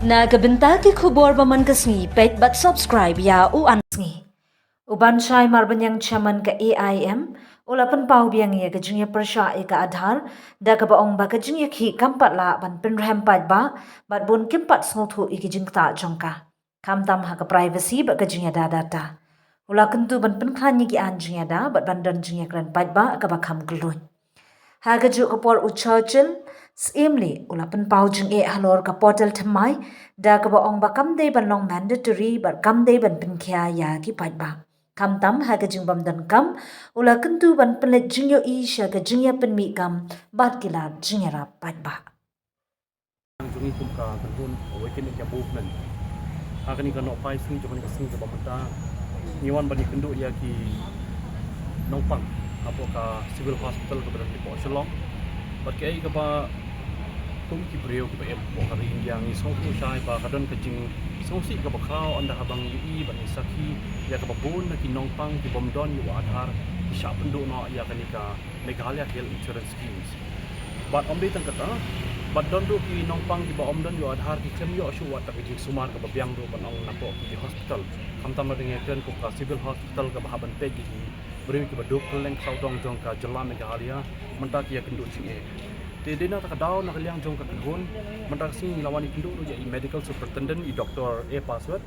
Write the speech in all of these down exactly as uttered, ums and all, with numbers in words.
Na ka bynta ki khubor ba man ka sngi, peit bad subscribe ïa U An Sngi. U Banshai Marbaniang, Chairman ka A I M, u la pynpaw biang ïa ka jingïapyrshah ïa ka Aadhaar, da kaba ong ba ka jingïakhih kam pat lah ban pynrhem paidbah, bad bun kim pat sngewthuh ïa ki jingktah jong ka, khamtam ha ka privacy bad ka jingïada data. U la kyntu ban pynkhlaiñ ïa ki aiñ jingïada bad ban don jingïakren paidbah kaba kham kylluid. Ha kajuh ka por u Churchill Syiemlieh u la pynpaw jingeh halor ka portal thymmai, da kaba ong ba kam dei ban long mandatory bad kam dei ban pynkhia ïa ki paidbah. Khamtam ha ka jingbym donkam, u la kyntu ban pynleit jingïohi sha ka jingïapynmih kam bad ki lad jingïarap paidbah. Jong ngi kum ka kynhun Awaken India Movement, ha kane ka nohphai sngi jong kane ka sngi kaba mynta, ngi wan ban ïakynduh ïa ki nongpang hapoh ka Civil Hospital kaba don hapoh Shillong. Bad kaei kaba kum ki briew kiba im hapoh ka ri India, ngi sngewthuh shai ba ka don ka jingsngewsih kaba khraw ynda haba ngi ïohi bad ngi sakhi ïa kaba bun na ki nongpang kibym don ïa u Aadhaar ki shah pynduh noh ïa kane ka Meghalaya Health Insurance Schemes. Bad ym dei tang kata, bad don ruh ki nongpang kiba ym don ïa u Aadhaar, ki khlem ïoh shuh wat tang ka jingsumar kaba biang ruh ban ong napoh ki hospital. Khamtam lada ngi kren kum ka Civil Hospital kaba hap ban peit ïa ki briew kiba duk kylleng sawdong jong ka jylla Meghalaya, mynta ki ïakynduh jingeh. Te dei na kata ka daw, na ka liang jong ka kynhun, mynta ka sngi ngi la wan ïakynduh ruh ïa i Medical Superintendent, i Doctor A Paswet,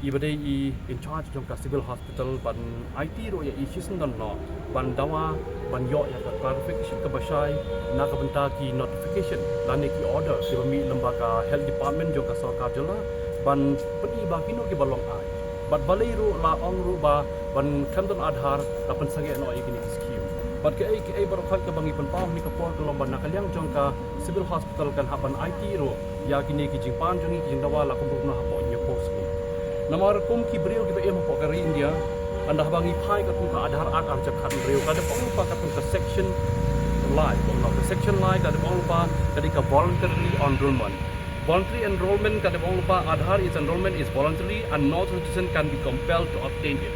i ba dei i in charge jong ka Civil Hospital, ban aiti ruh ïa i shisien don noh ban dawa, ban ïoh ïa ka clarification kaba shai na ka bynta ki notification lane ki order kiba mih lyngba ka Health Department jong ka sorkar jylla, ban pyni ba kino kiba long aiñ. Bad balei ruh la ong ruh ba ban khlem don Aadhaar la pynsangeh noh ïa kine ki scheme. Bad kaei kaei baroh kaba ngi pynpaw ha kane ka por ka long ba na ka liang jong ka Civil Hospital kan hap ban aiti ruh ïa kine ki jingpan jong ngi, ki jingdawa la kumno kumno hapoh hynñiewphew sngi. Namar kum ki briew kiba im hapoh ka ri India, ynda haba ngi phai katkum ka Aadhaar Act ar hajar khathynriew, ka dep ong lypa katkum ka section lai, ka section lai ka dep ong lypa ka dei ka voluntary enrollment. Voluntary enrollment ka dep ong lypa, Aadhaar is enrollment is voluntary and no citizen can be compelled to obtain it.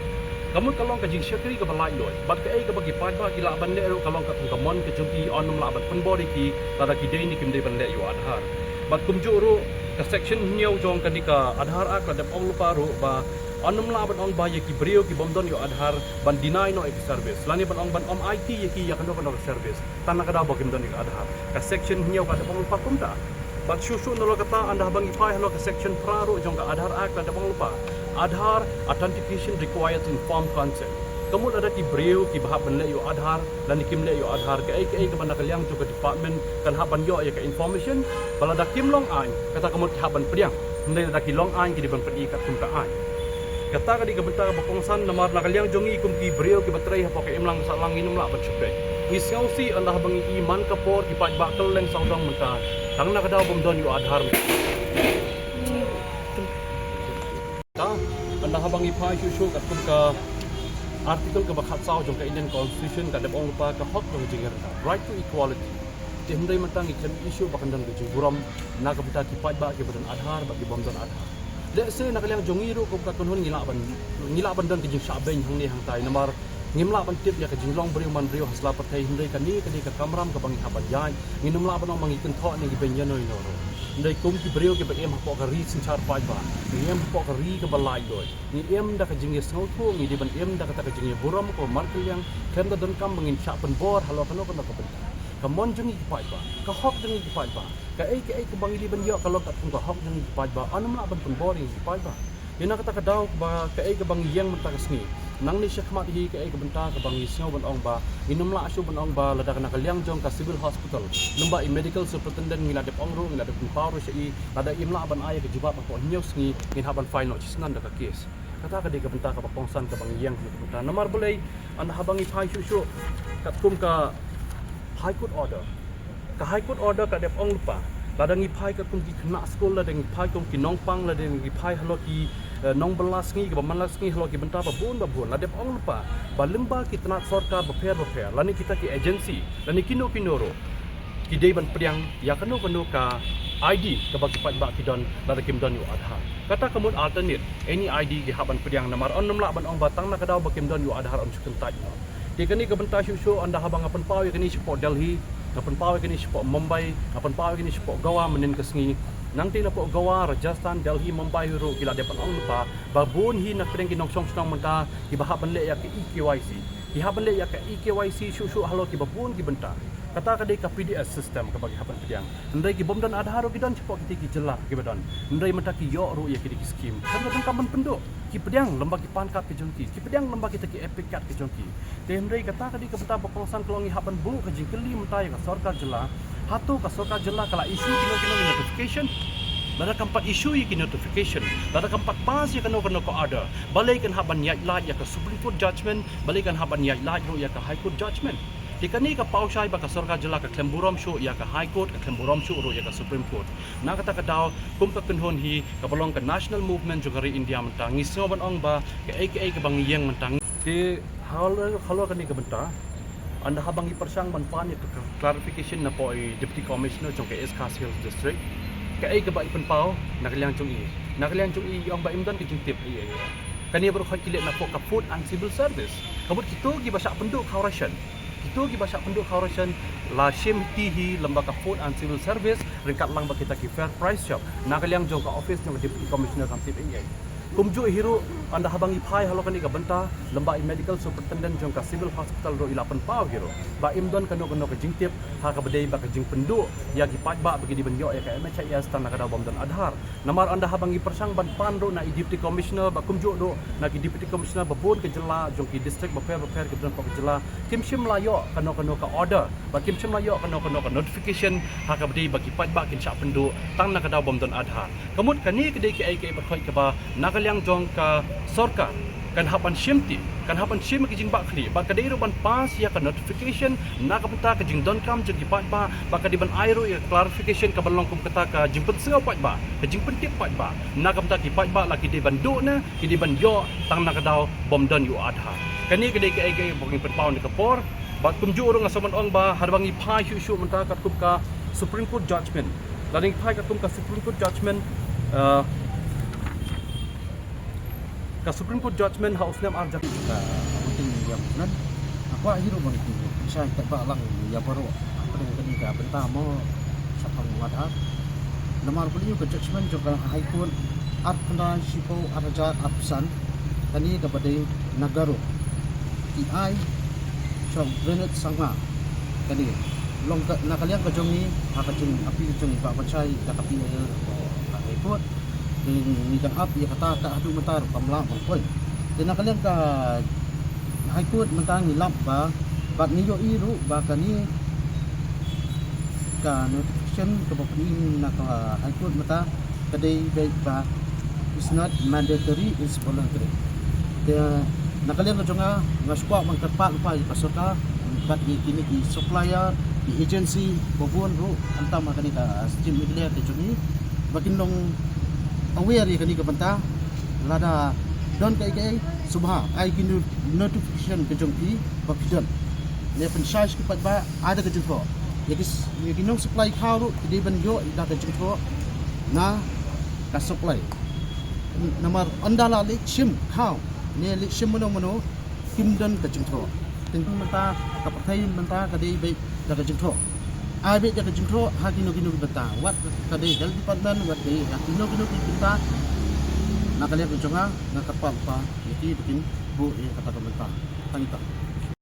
Ka mut ka long ka jingshakri kaba laitluid. Bad kaei kaba ki paidbah ki lah ban leh ruh ka long katkum ka mon ka jong ki, yn ym lah ban pynbor ïa ki lada ki dei ne kim dei ban leh ïa u Aadhaar. Bad kumjuh ruh ka section hynñiew jong kane ka Aadhaar Act ka dep ong lypa ruh ba yn ym lah ban ong ba ïa ki briew kibym don ïa u Aadhaar ban deny noh ïa ki service lane ban ong ban ym aiti ïa ki ïa kano kano ka service tang na ka daw ba kim don ïa ka Aadhaar. Ka section hynñiew ka dep ong lypa kumta. Bad shuh shuh nalor kata, ynda haba ngi phai halor ka section phra ruh jong ka Aadhaar Act ka dep ong lypa, Aadhaar authentication requires informed consent. Ka mut lada ki briew kiba hap ban leh ïa u Aadhaar lane kim leh ïa u Aadhaar, kaei kaei kaba na ka liang jong ka department kan hap ban ïoh ïa ka information, ba lada kim long aiñ kata ka mut ki hap ban pdiang. Hynrei lada ki long aiñ ki dei ban pyni katkum ka aiñ. Kata ka dei ka bynta kaba kongsan, namar na ka liang jong ngi kum ki briew kiba trei hapoh ka imlang ka sahlang ngin ym lah ban shu peit. Ngi sngewsih ynda haba ngi i man ka por ki paidbah kylleng sawdong mynta tang na ka daw bym don ïa u Aadhaar. Ta, ynda haba ngi phai shuh shuh katkum ka article kaba khatsaw jong ka Indian Constitution ka dep ong lypa ka hok jong ka jingïarap, right to equality. Te hynrei mynta ngi khlem ïohi shuh ba kan don ka jingburom na ka bynta ki paidbah kiba don Aadhaar bad kibym don Aadhaar. Lehse na ka liang jong ngi ruh kum ka kynhun ngi lah ban, ngi lah ban don ka jingshah beiñ hangne hangtai, namar ngim lah ban tip ïa ka jinglong briew man briew ha sla pyrthei, hynrei kane ka dei ka kamram kaba ngi hap ban ïaid. Ngin ym lah ban ong ba ngi kynthoh ne ngi beiñ ïano ïano ruh. Hynrei kum ki briew kiba im hapoh ka ri synshar paidbah, ngi im hapoh ka ri kaba laitluid. Ngi im da ka jingïasngewthuh, ngi dei ban im da kata ka jingïaburom kaba markylliang, khlem da donkam ba ngin shah pynbor halor kano kano ka bynta. Ka mon jong ngi ki paidbah, ka hok jong ngi ki paidbah, kaei kaei kaba ngi dei ban ïoh ka long katkum ka hok jong ngi ki paidbah, yn ym lah ban pynbor ïa ngi ki paidbah. Ïa na kata ka daw ba kaei kaba ngi ïeng mynta ka sngi, nangne shakhmat hi kaei ka bynta kaba ngi sngew ban ong ba ngin ym lah shuh ban ong ba lada ka na ka liang jong ka Civil Hospital, lyngba i Medical Superintendent ngi la dep ong ruh, ngi la dep pynpaw ruh sha i, lada im lah ban ai ïa ka jubab hapoh hynñiew sngi ngin hap ban file noh shisnam da ka case. Kata ka dei ka bynta kaba kongsan kaba ngi ïeng ha kane ka bynta. Namar balei, ynda haba ngi phai shuh shuh katkum ka High Court order. Ka High Court order ka dep ong lypa, lada ngi phai katkum ki khynnah skul, lada ngi phai kum ki nongpang, lada ngi phai halor ki, eh, nongbylla sngi kiba man la sngi halor ki bynta ba bun ba bun, la dep ong lypa ba lyngba ki tnat sorkar bapher bapher lane kita ki agency lane kino kino ruh, ki dei ban pdiang ïa kano kano ka I D kaba ki paidbah ki don lada kim don ïa u Aadhaar. Kata ka mut alternate, any I D ki hap ban pdiang, namar yn ym lah ban ong ba tang na ka daw ba kim don ïa u Aadhaar yn shu kyntait noh. Te kane ka bynta shuh shuh ynda haba nga pynpaw ïa kane shapoh Delhi, nga pynpaw ïa kane shapoh Mumbai, nga pynpaw ïa kane shapoh Goa mynhynnin ka sngi, Nangta napoh Goa, Rajasthan, Delhi, Mumbai ruh ki la dep ban ong lypa ba bun hi na pdeng ki nongshong shnong mynta kiba hap ban leh ïa ka E K Y C. Ki hap ban leh ïa ka E K Y C shuh shuh halor kiba bun ki bynta. Kata ka dei ka P D S system kaba ki hap ban pdiang. Hynrei ki bym don Aadhaar ruh ki don shapoh kitei ki jylla kiba don. Hynrei mynta ki ïoh ruh ïa kitei ki skim. Kan ka donkam ban pynduh. Ki pdiang lem bad ki PAN card ki jong ki. Ki pdiang lem bad kita ki EPIC card ki jong ki. Te hynrei kata ka dei ka bynta ba kongsan ka long ngi hap ban buh ka jingkylli mynta ïa ka sorkar jylla. Hato ka sorkar jylla ka la issue kino kino ki notification? Lada kam pat issue ïa ki notification, lada kam pat pass ïa kano kano ka order, balei kan hap ban ïaid lait ïa ka Supreme Court judgment, balei kan hap ban ïaid lait ruh ïa ka High Court judgment? Te kane ka paw shai ba ka sorkar jylla ka khlem burom shuh ïa ka High Court, ka khlem burom shuh ruh ïa ka Supreme Court. Na kata ka daw, kum ka kynhun hi kaba long ka national movement jong ka ri India mynta, ngi sngew ban ong ba kaei kaei kaba ngi ïeng mynta. Te halor, halor kane ka bynta, ynda haba ngi pyrshang ban pan ïa ka clarification napoh i Deputy Commissioner jong ka East Khasi Hills District, kaei kaba i pynpaw na ka liang jong i, na ka liang jong i i ong ba im don ka jingtip ei ei. Kane baroh ki leh napoh ka Food and Civil Service. Ka mut kito kiba shah pynduh khaw ration, kito kiba shah pynduh khaw ration la shim hiti hi lem bad ka Food and Civil Service ryngkat lang bad kita ki fair price shop. Na ka liang jong ka office jong ka Deputy Commissioner kam tip ei ei. Kumjuh hi ruh, ynda haba ngi phai halor kane ka bynta, lem bad i Medical Superintendent jong ka Civil Hospital ruh i la pynpaw hi ruh ba im don kano kano ka jingtip ha kaba dei bad ka jingpynduh ïa ki paidbah ba ki dei ban ïoh ïa ka M H I S tang na ka daw bym don Aadhaar. Namar ynda haba ngi pyrshang ban pan ruh na i Deputy Commissioner bad kumjuh ruh na ki Deputy Commissioner ba bun ka jylla jong ki district bapher bapher kiba don hapoh ka jylla, kim shym la ïoh kano kano ka order bad kim shym la ïoh kano kano ka notification ha kaba dei ba ki paidbah kin shah pynduh tang na ka daw bym don Aadhaar. Ka mut kane ka dei kaei kaei baroh kaba na ka liang jong ka sorkar kan hap ban shim ti, kan hap ban shim ka jingbakla bad ka dei ruh ban pass ïa ka notification na ka bynta ka jingdonkam jong ki paidbah bad ka dei ban ai ruh ïa ka clarification kaba long kum kata ka jingpynsngew paidbah, ka jingpyntip paidbah. Na ka bynta ki paidbah la ki dei ban duh ne ki dei ban ïoh tang na ka daw bym don ïa u Aadhaar. Kane ka dei kaei kaei ba ngi pynpaw na ka por. Bad kumjuh ruh nga sngew ban ong ba haba ngi phai shuh shuh mynta katkum ka Supreme Court judgment, lada ngi phai katkum ka Supreme Court judgment, eh, ka Supreme Court judgment ha u snem ar hajar. Ka Court of India movement. Nga kwah hi ruh ban pynshai paidbah lang ïa baroh hapdeng kane ka bynta mo shaphang Aadhaar. Namar phi ïohi ka judgment jong ka High Court ar khyndai shiphew ar hajar arphew san, kane kaba dei na Garo, ki ai sha u Granite Sangma. Kane long ka, na ka liang ka jong ngi ha ka jingappeal jong i Bah Banshai da ka P I L ka High Court. Te ngi dang ap ïa kata, ka haduh mynta ruh kam lah ban poi. Te na ka liang ka High Court mynta ngi lap ba, bad ngi ïohi ruh ba kane ka notification kaba pyni na ka High Court mynta ka dei beit ba it's not mandatory, it's voluntary. Te na ka liang ka jong nga, nga shu kwah ban kyrpad lypa ïa ka sorkar bad ïa kine ki supplier, ki agency ba bun ruh khamtam ha kane ka scheme nuclear ka jong ngi, ba kin long aware ïa kane ka bynta. Lada don kaei kaei, sngewbha ai ki no-, notification ka jong phi ba phi don. Ne pynshai sha ki paidbah, ai da ka jingthoh. Ïa ki s-, ïa ki nong supply khaw ruh ki dei ban ïoh da ka jingthoh na ka supply. Namar ynda la leit shim khaw ne leit shim mano mano, kim don ka jingthoh. Te mynta ka pyrthei mynta ka dei beit da ka jingthoh. Ai beit da ka jingthoh ha kino kino ki bynta, wat ka dei health department, wat dei ha kino kino ki bynta. Na ka liang ka jong nga, nga kyrpad lypa ïa ki ba kin buh ïa kata ka bynta. Tang ita.